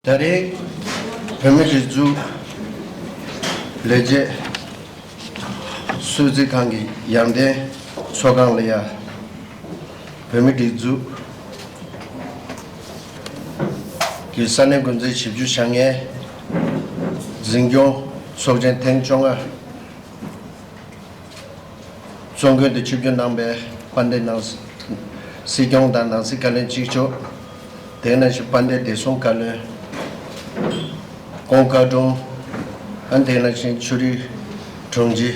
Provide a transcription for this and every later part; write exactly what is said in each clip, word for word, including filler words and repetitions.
ད་རེས་བོད་མི་སྒྲིག་འཛུགས་ལས་བྱེད་གསོལ་ཚིགས་ཁང་གི་ཡང་སྟེང་ཚོགས་ཁང་ལ་ཡ། བོད་མི་སྒྲིག་འཛུགས་ཀྱི་ས་གནས་འགོ་འཛིན་བཞི་བཅུ་ཞེ་ལྔའི་འཛིན་སྐྱོང་ཚོགས་ཆེན་ཐེངས་བཅོ་ལྔ། གཙོ་འགན་དུ་ཆིབས་བསྒྱུར་གནང་བའི་དཔལ་ལྡན་ནང་སྲིད་སྐྱོང་དང་ནང་སྲིད་བཀའ་བློན་གཅིག་ལྕོགས། དེ་ནང་བཞིན་དཔལ་ལྡན་བདེ་སྲུང་བཀའ་བློན། ༸གོང་བཀའ་དྲུང་། ཨ་དེ་ནང་བཞིན་ཆོས་རིག་དྲུང་ཆེ།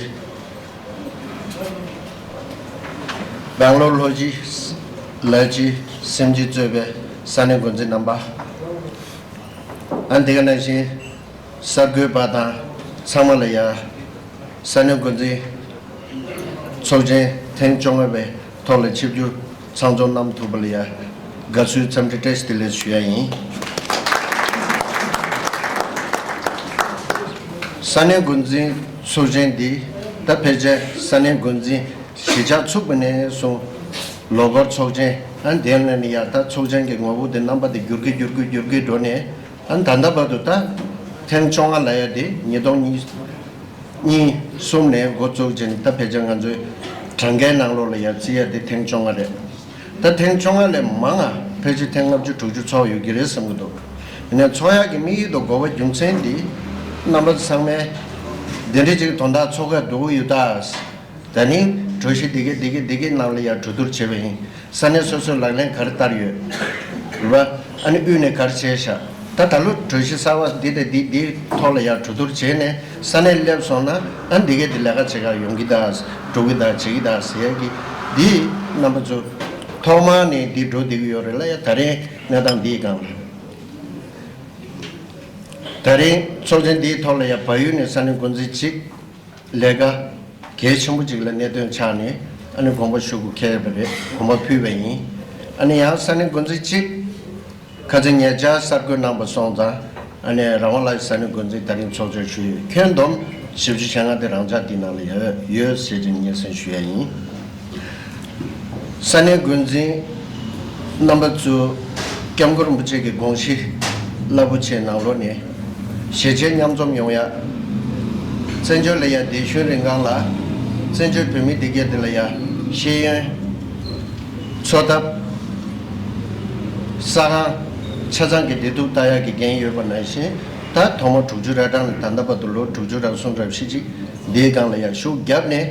སྦེང་ལོར་ལྷོ་སྤྱི་ལ་སྤྱི་སེམས་ཅན་གཙོས་པའི་ས་གནས་འགོ་འཛིན་རྣམ་པ། ཨ་དེ་ནང་བཞིན་གསར་འགོད་པ་དང་ཚང་མ་ལ་ཡ། ས་གནས་འགོ་འཛིན་ཚོགས་ཆེན་ཐེངས་བཅོ་ལྔ་པའི་ཐོག་ལ་ཆིབས་བསྒྱུར་ཚང་འཛོམས་གནང་ཐུབ་པ་ལ་ཡ། དགའ་བསུའི་འཚམས་འདྲི་བཀྲ་ཤིས་བདེ་ལེགས་ཞུ་ཡ་ཡིན། ས་གནས་འགོ་འཛིན་ཚོགས་ཆེན་འདི་ད་ཕལ་ཆེར་ས་གནས་འགོ་འཛིན་གཞིས་ཆགས་ཚུགས་པ་ནས་བཟུང་ལོ་འཁོར་ཚོགས་ཆེན། ཨ་དེ་ནས་ནི་ཡ་ད་ཚོགས་ཆེན་གྱི་ངོ་བོ་དེ་རྣམ་པ་དེ་འགྱུར་གི་འགྱུར་གི་འགྱུར་གི་འགྲོ་ནས། ཨ་ད་ལྟ་བར་དུ་ད་ཐེངས་བཅོ་ལྔ་ལ་ཡ་དེ་ཉིས་སྟོང་གཉིས་གཉིས་གསུམ་ནས་འགོ་བཙུགས་ཅིང་ད་ཕལ་ཆེར་ང་ཚོའི་གྲངས་ཀའི་ནང་ལོགས་ལ་ཡ་བརྩི་ཡ་དེ་ཐེངས་བཅོ་ལྔ་རེད། ད་ཐེངས་བཅོ་ལྔ་ལས་མང་ང་ཕལ་ཆེར་ཐེངས་ལྔ་བཅུ་དྲུག་ཅུ་ཚོགས་ཡོད་ཀྱི་རེད་བསམ་གྱི་འདུག་ཡིན་ནའི་ཚོགས་ཡག་གི་དམིགས་ཡུལ་དང་དགོས་པ་རྒྱུ་མཚན་འདི་རྣམ་པ་ཚང་མས་འདི་འདྲ་ཅིག་དོན་དག་ཚོགས་ཀ་འགྲོ་གི་ཡོད་ད། ད་ནི་གྲོས་གཞི་འདི་གས་འདི་གས་འདི་གས་ནང་ལ་ཡ་གྲོས་བསྡུར་བྱས་པ་ཡིན། ས་གནས་སོ་སོའི་ལག་ལེན་ག་རེ་བསྟར་ཡོད། རེད་པ། ཨ་ནི་དབུས་ནས་ག་རེ་བྱས་ཤག་ད་ད་ལོ་གྲོས་གཞི་གསར་བ་འདི་དང་འདི་འདིའི་ཐོག་ལ་ཡ་གྲོས་བསྡུར་བྱས་ནས་ས་གནས་སླེབས་སོང་ན་ཨ་འདི་གས་འདི་ལས་ཀ་བྱེད་ག་ཡོང་གི་ད། འགྲོ་གི་ད་བྱེད་གི་ད་ཟེར་ཡ་གི་འདི་རྣམ་པ་ཚོ་ཐོག་མ་ནས་འདི་འགྲོ་བསྡད་གི་ཡོད་རེད་ལ་ཡ། ད་རེས་གནས་སྟངས་འདིའི་སྒང་ལ། ད་རེས་ཚོགས་ཆེན་འདིའི་ཐོག་ལ་ཡ་བལ་ཡུལ་ནས་ས་གནས་འགོ་འཛིན་གཅིག་ལས་ཀ་གལ་ཆེན་པོ་ཅིག་ལ་གནད་དོན་ཆགས་ནས་ཨ་ནི་དགོངས་པ་ཞུ་དགོས་འཁེལ་བ་རེད། དགོངས་པ་ཕུལ་བ་ཡིན། ཨ་ནི་ཡང་ས་གནས་འགོ་འཛིན་གཅིག་ཁ་སང་ཉེ་ཆར་གསར་འགོད་གནང་པ་སོང་ཙང་ཨ་ནི་རང་དབང་ལགས་ས་གནས་འགོ་འཛིན་ད་རིང་ཚོགས་ཆུང་ཞུས་ཡོད། ཁྱོན་བསྡོམས་བཞི་བཅུ་ཞེ་ལྔ་དེ་རང་འཇགས་འདི་ནང་ལ་ཡོད་ཡོད་ཟེར་གྱི་སྙན་སེང་ཞུ་ཡ་ཡིན། ས་གནས་འགོ་འཛིན་རྣམ་པ་ཚོ་སྐྱབས་མགོན་རིན་པོ་ཆེ་གི་དགོངས་གཞི་རླབས་པོ་ཆེའི་ནང་ལོགས་ནས་གཞིས་བྱེས་མཉམ་འཛོམས་ཡོང་ཡ། བཙན་བྱོལ་ལ་ཡ་བདེ་ཤོས་རིང་གང་ལ་བཙན་བྱོལ་བོད་མི་སྡེ་དགེ་དེ་ལ་ཡ་ཤེས་ཡོན་འཚོ་ཐབས་ས་ཁང་ཆ་ཚང་གི་བདེ་སྡུག་ལྟ་ཡ་གི་འགན་ཡོད་པ་ནང་བཞིན། ད་ཐོག་མ་དྲུག་ཅུ་རེ་གྲངས་ནས་ད་ལྟ་བར་དུ་ལོ་དྲུག་ཅུ་རེ་གསུམ་རེ་བཞི་ཅིག་འདིའི་སྒང་ལ་ཡ་ཤུགས་བརྒྱབ་ནས།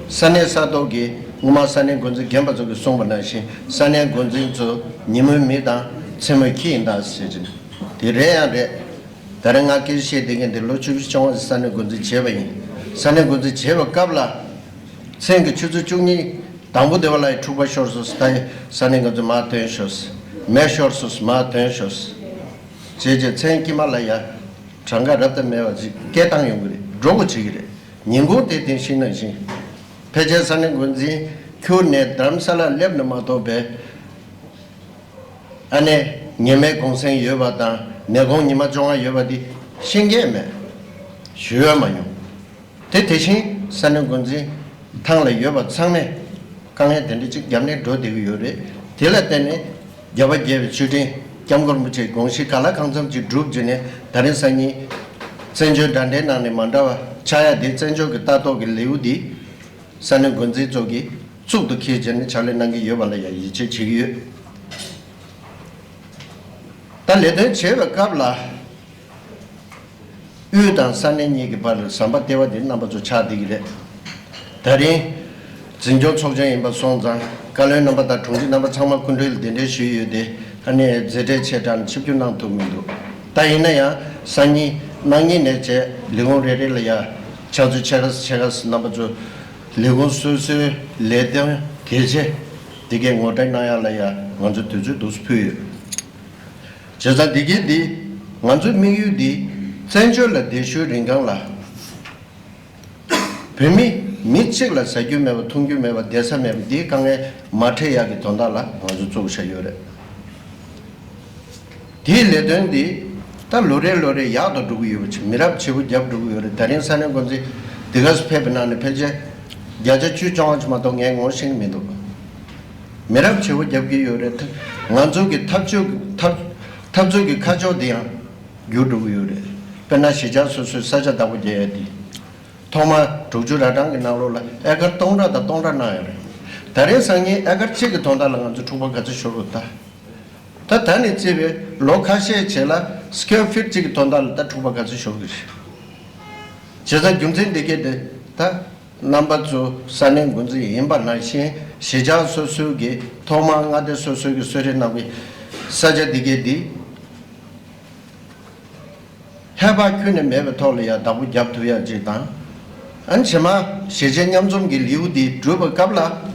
ས་གནས་ས་ཐོག་གི་སྔོན་མ་ས་གནས་འགོ་འཛིན་རྒན་པ་ཚོ་གིས་གསུངས་པ་ནང་བཞིན་ས་གནས་འགོ་འཛིན་ཚོ་ཉིན་མོའི་མི་དང་མཚན་མོའི་ཁྱི་ཡིན་ད་ཟེར་གྱིན། དེ་རེད་ཡང་རེད། ད་རེས་ང་སྐད་ཆ་བཤད་བསྡད་མཁན་དེ་ལོ་བཅུ་བཞི་བཅོ་ལྔ་ཙམ་ས་གནས་འགོ་འཛིན་བྱས་པ་ཡིན། ས་གནས་འགོ་འཛིན་བྱས་པའི་སྐབས་ལ། མཚན་གྱི་ཆུ་ཚོད་བཅུ་གཉིས་དང་པོ་དེ་བ་ལ་ཡི་འཁྲུག་པ་ཤོར་སོང་ཟེར། ད་ཡི་ས་གནས་འགོ་འཛིན་མར་ཐོན་ཤོག་ཟེར། མེ་ཤོར་སོང་ཟེར། མར་ཐོན་ཤོག་ཟེར། བྱས་རྗེས་མཚན་དཀྱིལ་མ་ལ་ཡ་གྲངས་ཀ་རབ་དང་མེད་པ་ཅིག་སྐད་བཏང་ཡོང་གི་རེད། འགྲོ་དགོས་བྱེད་ཀྱི་རེད། ཉིན་གུང་དེ་དེ་བཞིན་ནང་བཞིན། ཕལ་ཆེར་ས་གནས་འགོ་འཛིན་ཁྱུར་ནས་རྡ་རམ་ས་ལར་སླེབས་ནས་མ་གཏོགས་པའི་ཨ་ནེ་ངེས་མེད་གུང་སེང་ཡོད་པ་དང་ནད་གུང་ཉི་མ་བཅོ་ལྔ་ཡོད་པ་འདི་ཤེས་མཁན་མེད། ཞུ་ཡ་མ་མྱོང་། དེ་དེ་བཞིན་ས་གནས་འགོ་འཛིན་ཐང་ལ་ཡོད་པ་ཚང་མས་དཀའ་ངལ་དེ་འདྲ་ཅིག་བརྒྱབ་ནས་འགྲོ་བསྡད་ཀྱི་ཡོད་རེད། དེ་ལ་བརྟེན་ནས་རྒྱལ་བ་དགྱེས་པའི་མཆོད་སྤྲིན་སྐྱབས་མགོན་རིན་པོ་ཆེའི་དགོངས་གཞི་གང་ལ་གང་འཚམ་ཅིག་བསྒྲུབས་བྱས་ནས་ད་རིང་སང་ཉིན་བཙན་བྱོལ་འདྲ་འདྲའི་ནང་ནས་མ་འདྲ་བ་ཆགས་ཡ་དེ་བཙན་བྱོལ་གྱི་ལྟ་རྟོག་གི་ལེའུ་འདི། ས་གནས་འགོ་འཛིན་ཚོ་གིས་གཙུག་ཏུ་འཁྱེར་བྱས་ནས་ཕྱག་ལས་གནང་གི་ཡོད་པ་ལ་ཡང་ཡིད་ཆེས་བྱེད་ཀྱི་ཡོད། ད་ལས་དོན་བྱེད་པའི་སྐབས་ལ། དབུས་དང་ས་གནས་གཉིས་ཀྱི་བར་ལ་ཟམ་པ་ལྟེ་བ་འདི་རྣམ་པ་ཚོ་ཆགས་བསྡད་ཀྱི་རེད། ད་རིང་འཛིན་སྐྱོང་ཚོགས་ཆེན་ཡིན་པ་སོང་ཙང་བཀའ་བློན་རྣམ་པ་དང་དྲུང་ཆེ་རྣམ་པ་ཚང་མ་སྐུ་མགྲོན་ལ་གདན་འདྲེན་ཞུས་ཡོད་དེ། ཨ་ནེ་མཛད་བྲེལ་ཆེ་དྲགས་ནས་ཆིབས་བསྒྱུར་གནང་ཐུབ་མི་འདུག་ད་ཡིན་ན་ཡང་སང་ཉིན་གནངས་ཉིན་ནས་བྱས་ལས་ཁུངས་རེ་རེ་ལ་ཡང་ཕྱག་ཚོད་ཕྱེད་ཀ་ཕྱེད་ཀ་རྣམ་པ་ཚོ། ལས་ཁུངས་སོ་སོའི་ལས་དོན་གལ་ཆེ་དེ་གའི་ངོ་སྤྲོད་གནང་ཡག་ལ་ཡང་ང་ཚོ་དུས་ཚོད་འདུག་སེ་ཕུལ་ཡོད། བྱས་ཙང་འདི་གའི་འདི་ང་ཚོའི་དམིགས་ཡུལ་འདི་བཙན་བྱོལ་ལ་བསྡད་ཤུལ་རིང་གང་ལ་བོད་མི་མི་གཅིག་ལ་ཟ་རྒྱུ་མེད་པ་འཐུང་རྒྱུ་མེད་པ་བསྡད་ས་མེད་པ་འདིའི་དཀའ་ངལ་མ་འཕྲད་ཡག་གི་དོན་དག་ལ་ང་ཚོ་བཙུགས་བཞག་ཡོད་རེད། དེའི་ལས་དོན་འདི་ད་ལོ་རེ་ལོ་རེ་ཡག་ཏུ་འགྲོ་གི་ཡོད་པ་ཅིག་མི་རབས་བྱེད་པོ་རྒྱབ་འགྲོ་གི་ཡོད་རེད། ད་རིང་ས་གནས་འགོ་འཛིན་འདི་ག་སུ་ཕེབས་པའི་ནང་ནས་ཕལ་ཆེར་བརྒྱ་ཆ་བཅུ་བཅོ་ལྔ་ཅིག་མ་གཏོགས་ངས་ངོ་ཤེས་ཀྱི་མི་འདུག་མི་རབས་བྱེད་པོ་རྒྱབ་ཀྱི་ཡོད་རེད། ང་ཚོ་གི་འཐབ་ཕྱོགས་ཀྱི་འཐབ་ འཐབ་རྩོད་ཀྱི་ཁ་ཕྱོགས་དེ་ཡང་འགྱུར་འགྲོ་གི་ཡོད་རེད། དཔེར་ན་གཞིས་ཆགས་སོ་སོའི་ས་ཆ་བདག་པོ་རྒྱག་ཡ་དེ། ཐོག་མར་དྲུག་ཅུ་ར་གྲངས་ཀྱི་ནང་ལོགས་ལ་ཨེ་ཀར་སྟོང་ཕྲག་དང་སྟོང་ཕྲག་གནང་ཡོད་རེད། ད་རིང་སང་ཉིན་ཨེ་ཀར་གཅིག་གི་དོན་དག་ལ་ང་ཚོ་འཁྲུག་པ་ག་ཚོད་ཤོར་རུ་ད། ད་ད་ནས་བརྩིས་པའི་ལོ་ཁ་ཤས་རྗེས་ལ་སི་ཀེར་ཕིཊ་གཅིག་གི་དོན་དག་ལ་ད་འཁྲུག་པ་ག་ཚོད་ཤོར་གི་རེད། བྱས་ཙང་རྒྱུ་མཚན་འདི་གས་དེ་ད་རྣམ་པ་ཚོ་ས་གནས་འགོ་འཛིན་ཡིན་པ་ནང་བཞིན་གཞིས་ཆགས་སོ་སོའི་གི་ཐོག་མར་མངའ་སྡེ་སོ་སོའི་གི་གསོལ་རས་གནང་བའི་ས་ཆ་འདི་གས་འདི། ཧེ་བག་ཁྱོན་ནས་མེད་པའི་ཐོག་ལ་ཡང་བདག་པོ་རྒྱབ་ཐུབ་ཡག་ཅིག་དང་། ཨ་ནི་རྗེས་མ་གཞིས་བྱེས་མཉམ་འཛོམས་ཀྱི་ལེའུ་འདི་གྲུབ་པའི་སྐབས་ལ།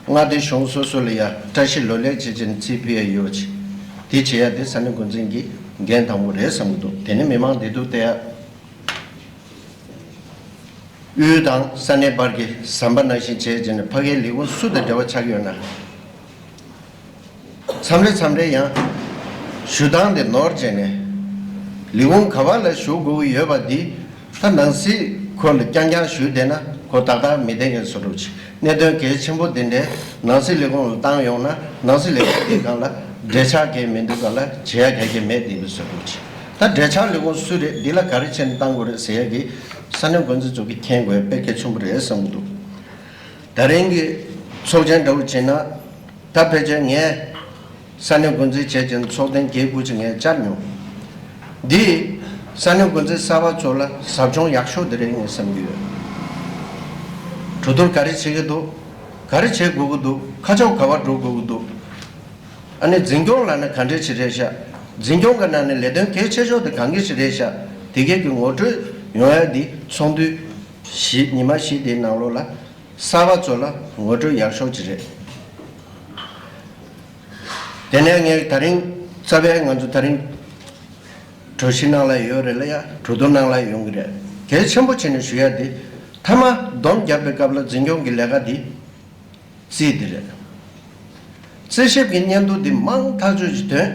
མངའ་སྡེ་གཞུང་སོ་སོ་ལ་ཡང་བཀྲ་ཤིས་ལོ་ལེགས་བྱེད་ཅིང་རྩིས་ཕུལ་ཡ་ཡོད་ཅིག་དེ་བྱེད་ཡ་དེ་ས་གནས་འགོ་འཛིན་གྱི་འགན་དང་པོ་རེད་བསམ་གྱི་འདུག་དེ་ནས་མི་མང་བདེ་སྡུག་བལྟ་ཡ། དབུས་དང་ས་གནས་བར་གྱི་ཟམ་པ་ནང་བཞིན་བྱས་བྱས་ནས་ཕ་གིའི་ལས་ཁུངས་སུ་དང་འབྲེལ་བ་ཆགས་ཡོད་ན། མཚམས་རེ་མཚམས་རེ་ཡང་ཞུ་སྟངས་དེ་ནོར་བྱས་ནས་ལས་ཁུངས་ག་བ་ལ་ཞུ་དགོས་ཀྱི་ཡོད་པ་འདི་ད་ནང་སྲིད་ཁོ་ལ་རྐྱང་རྐྱང་ཞུས་བསྡད་ན་ཁོ་ཏག་ཏག་མི་བསྡད་མཁན་བཟོ་འདྲ་ཅིག་གནད་དོན་གལ་ཆེན་པོ་དེ་འདྲའི་ནང་སྲིད་ལས་ཁུངས་ལ་བཏང་ཡོང་ན་ནང་སྲིད་ལས་ཁུངས་དེའི་སྒང་ལ་འབྲེལ་ཆགས་གལ་མི་འདུག་ག་ལ་བྱེད་ཡ་གལ་གལ་མེད་བསྡད་པའི་བཟོ་འདྲ་ཅིག་ད་འབྲེལ་ཆགས་ལས་ཁུངས་སུ་རེད་འདི་ལ་ག་རེ་བྱས་ནས་བཏང་དགོས་རེད་ཟེར་ཡ་གི་ས་གནས་འགོ་འཛིན་ཚོ་གི་མཁྱེན་དགོས་དཔེ་གལ་ཆེན་པོ་རེད་བསམ་གྱི་འདུག་ད་རིང་གི་ཚོགས་ཆེན་འདྲ་བོ་བྱས་ན་ད་ཕལ་ཆེར་ངས་ས་གནས་འགོ་འཛིན་བྱས་ཀྱང་ཚོགས་ཐེངས་བརྒྱད་དགུ་ཅིག་ངས་བཅར་མྱོང་། འདི་ས་གནས་འགོ་འཛིན་གསར་པ་ཚོ་ལ་ཟབ་སྦྱོང་ཡག་ཤོས་དེ་རེད་ངས་བསམ་གྱི་ཡོད། གྲོས་བསྡུར་ག་རེ་བྱེད་ཀྱི་འདུག་ག་རེ་བྱེད་དགོས་ཀྱི་འདུག་ཁ་ཕྱོགས་ག་བར་འགྲོ་དགོས་ཀྱི་འདུག་ཨ་ནི་འཛིན་སྐྱོང་ལབ་ན་ག་འདྲས་ཞིག་རེད་ཤག་འཛིན་སྐྱོང་གི་ནང་ནས་ལས་དོན་གལ་ཆེ་ཤོས་དེ་གང་གི་ཞིག་རེད་ཤག་དེ་གས་ཀྱི་ངོ་སྤྲོད་ཡོང་ཡ་འདི་ཚོགས་འདུ་བཞི་ཉི་མ་བཞི་དེའི་ནང་ལོགས་ལ་གསར་པ་ཚོ་ལ་ངོ་སྤྲོད་ཡག་ཤོས་ཅིག་རེད། དེ་ནས་ངས་ད་རིང་རྩ་བའི་ང་ཚོ་ད་རིང་གྲོས་གཞི་ནང་ལ་ཡོད་རེད་ལ་ཡ་གྲོས་བསྡུར་ནང་ལ་ཡོང་གི་རེད། གལ་ཆེན་པོ་བྱས་ནས་ཞུ་ཡ་འདི་མཐའ་མ་སྡོམ་རྒྱབ་པའི་སྐབས་ལ་འཛིན་སྐྱོང་གི་ལས་ཀ་འདི། རྩིས་འདི་རེད། རྩིས་ཞིབ་ཀྱི་སྙན་ཐོ་འདི་མང་ཐག་ཆོད་ཅིག་ཐོན།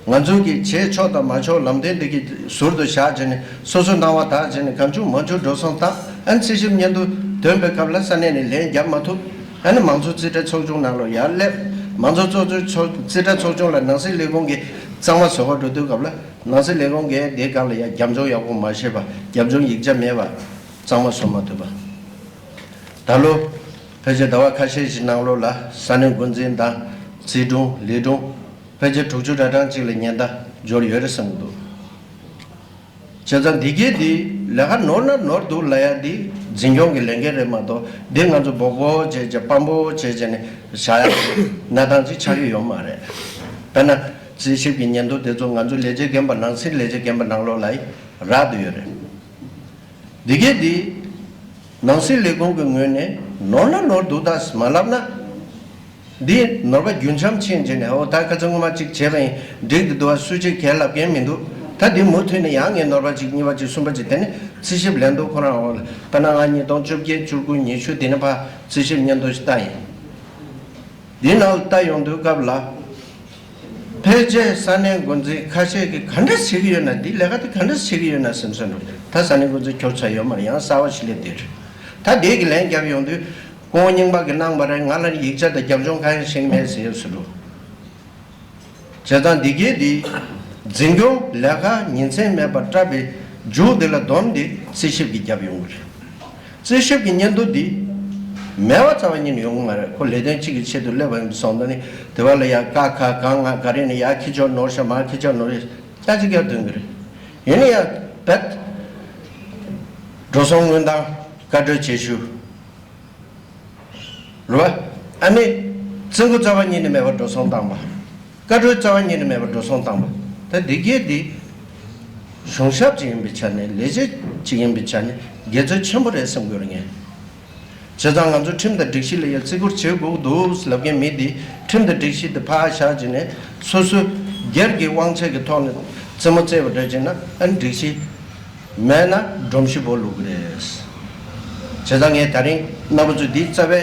ང་ཚོ་གིས་བྱས་ཆོག་དང་མ་ཆོག་ལམ་སྟོན་འདི་གི་ཟུར་དུ་བཞག་བྱས་ནས་སོ་སོ་སྣང་བ་དག་བྱས་ནས་གང་བྱུང་མང་བྱུང་འགྲོ་སོང་བཏང་ཨ་ནི་རྩིས་ཞིབ་སྙན་ཐོ་ཐོན་པའི་སྐབས་ལ་ས་གནས་ནས་ལན་རྒྱབ་མ་ཐུབ་ཨ་ནི་མང་ཚོགས་རྩིས་ཁྲ་ཚོགས་ཆུང་ནང་ལ་ཡར་སླེབས་མང་ཚོགས་ཚོགས་ཚོགས་རྩིས་ཁྲ་ཚོགས་ཆུང་ལ་ནང་སྲིད་ལས་ཁུངས་ཀྱི་གཙང་མ་བཟོ་ག་འགྲོ་དུས་སྐབས་ལ་ནང་སྲིད་ལས་ཁུངས་ཀྱིས་དེའི་སྒང་ལ་ཡར་རྒྱབ་ལྗོངས་ཡག་པོ་མ་ཤེས་པ་རྒྱབ་ལྗོངས་ཡིག་ཆ་མེད་པ་གཙང་མ་བཟོ་མ་ཐུབ་པ། ད་ལོ་ཕལ་ཆེར་ཟླ་བ་ཁ་ཤས་ཤིག་ནང་ལོགས་ལ་ས་གནས་འགོ་འཛིན་དང་རྩིས་དྲུང་ལས་དྲུང་ཕལ་ཆེར་དྲུག་ཅུ་ར་གྲངས་གཅིག་ལ་ཉེན་བརྡ་འབྱོར་ཡོད་རེད་བསམ་གྱི་འདུག་བྱས་ཙང་འདི་གས་འདི་ལས་ཀ་ནོར་ན་ནོར་འདུག་ལབ་ཡ་འདི་འཛིན་སྐྱོང་གི་ལས་འགན་རེད་མ་གཏོགས་འདི་ང་ཚོ་སྦོག་སྦོག་བྱས་བྱས་སྤམ་པོ་བྱས་བྱས་ནས་བཞག་ཡ་གནས་སྟངས་ཅིག་ཆགས་ཀྱི་ཡོད་མ་རེད། དཔེར་ན་རྩིས་ཞིབ་ཀྱི་སྙན་ཐོ་དེ་ཚོ་ང་ཚོ་ལས་བྱེད་རྒན་པ་ནང་སྲིད་ལས་བྱེད་རྒན་པ་ནང་ལོགས་ལ་རག་བསྡད་ཡོད་རེད། འདི་གས་འདི། ནང་སྲིད་ལས་ཁུངས་ཀྱི་ངོས་ནས་ནོར་ན་ནོར་འདུག་ད་མ་ལབ་ན། འདི་ནོར་བ་རྒྱུན་འབྱམས་ཕྱིན་བྱས་ནས་ཨོ་ད་ཁ་སང་སྔོན་མ་གཅིག་བྱས་པ་ཡིན་འགྲིག་འདི་འདུག་བ་སུ་གཅིག་གལ་ལབ་མཁན་མི་འདུག་ད་འདི་མུ་མཐུད་ནས་ཡང་ངས་ནོར་བ་གཅིག་གཉིས་པ་གཅིག་གསུམ་པ་གཅིག་དེ་ནས་རྩིས་ཞིབ་ལན་འདུག་ཁོ་རང་ཨོ་ད་ནང་ང་ཉིས་སྟོང་བཅོ་བརྒྱད་བཅུ་དགུ་ཉི་ཤུ་དེ་ནས་ཕར་རྩིས་ཞིབ་སྙན་ཐོ་ཞིག་བལྟ་ཡིན། འདི་ནང་ལ་ལྟ་ཡོང་དུས་སྐབས་ལ། ཕལ་ཆེར་ས་གནས་འགོ་འཛིན་ཁ་ཤས་ཀྱིས་ག་འདྲ་བྱེད་ཀྱི་ཡོད་ན་འདི་ལས་ཀ་དེ་ག་འདྲ་བྱེད་ཀྱི་ཡོད་ན་སེམས་སོན་འགྲོ་ད་ས་གནས་འགོ་འཛིན་ཁྱོར་ཚར་ཡོད་མ་རེད་ཡང་གསར་བ་ཞིག་སླེབས་བསྡད་རེད། ད་དེ་གི་ལན་རྒྱབ་ཡོང་དུས་སྐུ་ངོ་རྙིང་པ་གིས་གནང་བ་རེད་ང་ལ་ཡིག་ཆ་དང་རྒྱབ་ལྗོངས་གང་ཡང་ཤེས་ཀྱི་མེད་ཟེར་ཡོད་ཟེར་འགྲོ། བྱས་ཙང་འདི་གས་འདི་འཛིན་སྐྱོང་ལས་ཀ་ཉིན་མཚན་མེད་པར་སྐྲག་པའི་མཇུག་འདི་ལ་སྡོམ་འདི་རྩིས་ཞིབ་ཀྱིས་བརྒྱབ་ཡོང་གི་རེད། རྩིས་ཞིབ་ཀྱི་སྙན་ཐོ་འདི་མེད་པ་རྩ་བ་ཉིད་ནས་ཡོང་གི་མ་རེད་ཁོ་ལས་དོན་གཅིག་གི་ཆེད་དུ་སླེབས་པ་ཡིན་པ་སོང་ཙང་ནི་དེ་བ་ལ་ཡ་ཀ་ཁ་གང་ང་ག་རེ་ནི་ཡ་ཁྱི་ཆོར་ནོར་ཤ་མ་ཁྱི་ཆོར་ནོར་ཤ་སྐྱ་ཅིག་ཀྱང་འདོན་གི་རེད། ཡིན་ན་ཡང་བེད་འགྲོ་སོང་དངུལ་བཏང་བཀའ་གྲོས་བྱེད་ཞུ། རེད་བ། ཨ་ནི། རྩིས་འགོ་རྩ་བ་ཉིད་ནས་མེད་པར་འགྲོ་སོང་བཏང་བ། བཀའ་འཁྲོལ་རྩ་བ་ཉིད་ནས་མེད་པར་འགྲོ་སོང་བཏང་བ། ད་འདི་གས་འདི། གཞུང་ཞབས་ཅིག་ཡིན་པའི་ཆ་ནས་ལས་བྱེད་ཅིག་ཡིན་པའི་ཆ་ནས་དགེ་མཚན་ཆེན་པོ་རེད་བསམ་གྱི་ཡོད་རེད་ངས། བྱས་ཙང་ང་ཚོ་ཁྲིམས་དང་སྒྲིག་གཞི་ལ་ཡ་བརྩི་བཀུར་བྱེད་དགོས་འདུག་ལབ་མཁན་མི་འདི་ཁྲིམས་དང་སྒྲིག་གཞི་འདི་ཕར་བཞག་བྱས་ནས་སོ་སོའི་སྒེར་གྱི་དབང་ཆ་གི་ཐོག་ནས་རྩེད་མོ་རྩེས་པ་འདྲ་བྱས་ན་ཨ་ནི་སྒྲིག་གཞི། མེད་ན་སྒྲོམ་གཞི་སྦོ་ལུག་རེད། བྱས་ཙང་ངས་ད་རིང་རྣམ་པ་ཚོས་འདི་རྩ་བའི་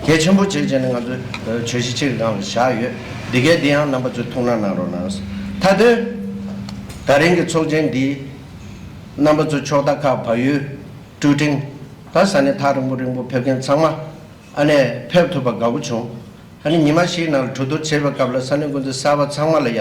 གལ་ཆེན་པོ་བྱས་བྱས་ནས་ང་ཚོ་བརྗོད་གཞི་གཅིག་གི་སྒང་ལ་བཞག་ཡོད། འདི་གའི་འདི་ཡང་རྣམ་པ་ཚོས་ཐུགས་སྣང་གནང་རོགས་གནང་། མཐའ་དོན། ད་རིང་གི་ཚོགས་ཆེན་འདི་རྣམ་པ་ཚོ་ཕྱོགས་མཐའ་ཁག་བལ་ཡུལ་ཀྲུའུ་ཀྲིང་ད་ས་གནས་ཐག་རིང་པོ་རིང་པོ་ཕེབས་མཁན་ཚང་མ་ཨ་ནེ་ཕེབས་ཐུབ་པ་དགའ་པོ་བྱུང་། ཨ་ནི་ཉི་མ་བཞིའི་ནང་ལ་གྲོས་བསྡུར་བྱེད་པའི་སྐབས་ལ་ས་གནས་འགོ་འཛིན་གསར་པ་ཚང་མ་ལ་ཡ།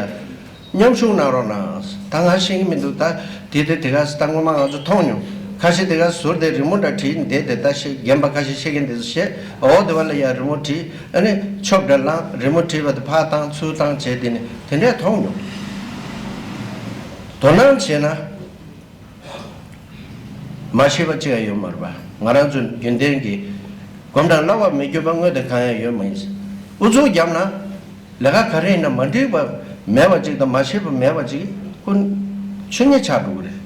མཉམ་ཞུགས་གནང་རོགས་གནང་། ད་ང་ཤེས་ཀྱི་མི་འདུག་ད་དེ་དེ་དེ་ག་ས་ད་སྔོན་མ་ང་ཚོ་མཐོང་མྱོང་། ཁ་ཤས་དེ་ག་ཟུར་དེ་རི་མོ་འདྲ་བྲིས་འདས་དེ་ད་ཤེས་རྒན་པ་ཁ་ཤས་ཤེས་མཁན་དེ་ཚོ་བཤད། འོ་དེ་བ་ལ་ཡ་རི་མོ་བྲིས། ཨ་ནི་ཆོབ་འདྲ་བླངས། རི་མོ་བྲིས་པ་དེ་ཕར་བཏང་ཚུར་བཏང་བྱས་དེ་ནི་དེ་འདྲས་མཐོང་མྱོང་། དོ་སྣང་བྱས་ན། མ་ཤེས་པ་གཅིག་ཡང་ཡོད་མ་རེད་པ། ང་རང་ཚོ་རྒྱུན་ལྡན་གྱི་སྒོམ་དང་བསླབ་པ་མི་བསྐྱོད་པ་དངོས་དང་གང་ཡང་ཡོད་མ་ཡིན། ཨུ་ཚུགས་བརྒྱབ་ན་ལས་ཀ་ག་རེ་ཡིན་ན་མ་འགྲིག་པ་མེད་པ་གཅིག་དང་མ་ཤེས་པ་མེད་པ་གཅིག་ཁོ་ཆོས་ཉིད་ཆགས་འགྲོ་གི་རེད།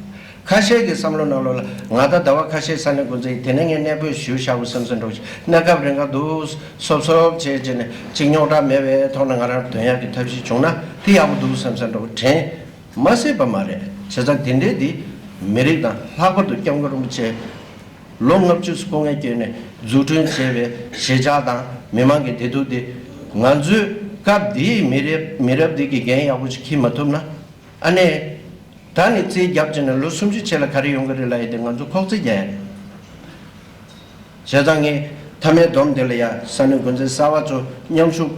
ཁ་ཤས་ཀྱི་བསམ་བློ་ནང་ལོགས་ལ་ང་ད་ཟླ་བ་ཁ་ཤས་ས་གནས་འགོ་འཛིན་དེ་ནས་ངས་གནས་སྤོས་ཞུས་བཞག་པ་བསམ་བསམ་འགྲོ་གི། གནས་སྐབས་རིང་ག་འདུག་སོབ་སོབ་བྱས་བྱས་ནས་གཅིག་རྙོག་དྲ་མེད་པའི་ཐོག་ནས་ང་རང་དོན་ཡག་གི་ཐབས་ཤེས་བྱུང་ན་དེ་ཡག་པོ་འདུག་བསམ་བསམ་འགྲོ་གི་དྲན། མ་སྲིད་པ་མ་རེད། བྱས་ཙང་དེ་འདྲའི་འདི་མི་རིགས་དང་ལྷག་པར་དུ་སྐྱབས་མགོན་རིན་པོ་ཆེ་ལོ་ལྔ་བཅུ་སྐུ་ངལ་བསྐྱོན་ནས་འཛུགས་སྐྲུན་བྱས་པའི་གཞིས་ཆགས་དང་མི་མང་གི་བདེ་སྡུག་འདི་ང་ཚོས་སྐབས་འདིའི་མི་རབས་མི་རབས་འདི་གི་འགན་ཡག་པོ་ཞིག་འཁྱེར་མ་ཐུབ་ན། ཨ་ནི་ད་ནི་རྩིས་བརྒྱབ་བྱས་ནས་ལོ་སུམ་ཅུ་རྗེས་ལ་ག་རེ་ཡོང་གི་རེད་ལབ་ཡས་དེ་ང་ཚོ་ཁོག་རྩིས་རྒྱག་ཡ་རེད། བྱས་ཙང་ངས་མཐའ་མའི་སྡོམ་དེ་ལ་ཡ་ས་གནས་འགོ་འཛིན་གསར་པ་ཚོ་མཉམ་ཞུགས་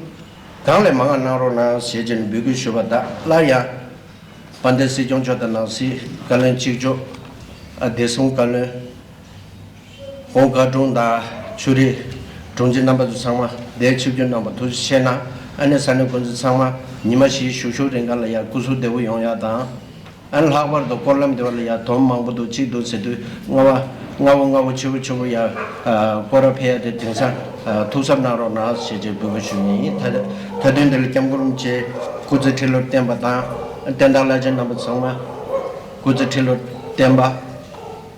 གང་ལས་མང་བ་གནང་རོགས་གནང་ཞེས་བྱས་ནས་འབོད་སྐུལ་ཞུ་བ་དང་སླར་ཡང་དཔལ་ལྡན་སྲིད་སྐྱོང་མཆོག་དང་ནང་སྲིད་བཀའ་བློན་གཅིག་ལྕོགས། ཨ་བདེ་སྲུང་བཀའ་བློན། ཨོ་བཀའ་དྲུང་དང་ཆོས་རིག་དྲུང་ཆེ་རྣམ་པ་ཚོ་ཚང་མ་དེར་ཆིབས་བསྒྱུར་གནང་བར་ཐུགས་རྗེ་ཆེ་གནང་། ཨ་ནེ་ས་གནས་འགོ་འཛིན་ཚང་མ་ཉི་མ་བཞིའི་བཞུགས་ཤོག་རིང་ག་ལ་ཡ་སྐུ་གཟུགས་བདེ་པོ་ཡོང་ཡ་དང་། ཨ་ནེ་ལྷག་པར་དུ་སྐོར་ལམ་དེ་བ་ལ་ཡ་དོམ་མང་པོ་འདུག་གཅིག་འདུག་ཟེར་དུས་ལྔ་པ་ལྔ་པོ་ལྔ་པོ་ཆུ་བོ་ཆུ་བོ་ཡ་སྐོར་ར་ཕེབས་ཡ་དེ་དེང་སང་ཐུགས་གཟབ་གནང་རོགས་གནང་ཞེས་བྱས་འབོད་སྐུལ་ཞུ་ཡིན། ད་ད་དུང་དེ་ལ་སྐྱབས་མགོན་རིན་པོ་ཆེ་སྐུ་ཚེ་ཁྲི་ལོར་བརྟན་པ་དང་བསྟན་བདག་བླ་ཆེན་རྣམ་པ་ཚང་མ་སྐུ་ཚེ་ཁྲི་ལོར་བརྟན་པ།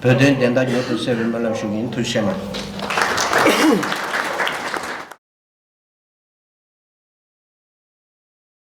བོད་དོན་བདེན་མཐའ་མྱུར་དུ་གསལ་བའི་སྨོན་ལམ་ཞུ་གི་ཡིན། ཐུགས་རྗེ་ཆེ་གནང་།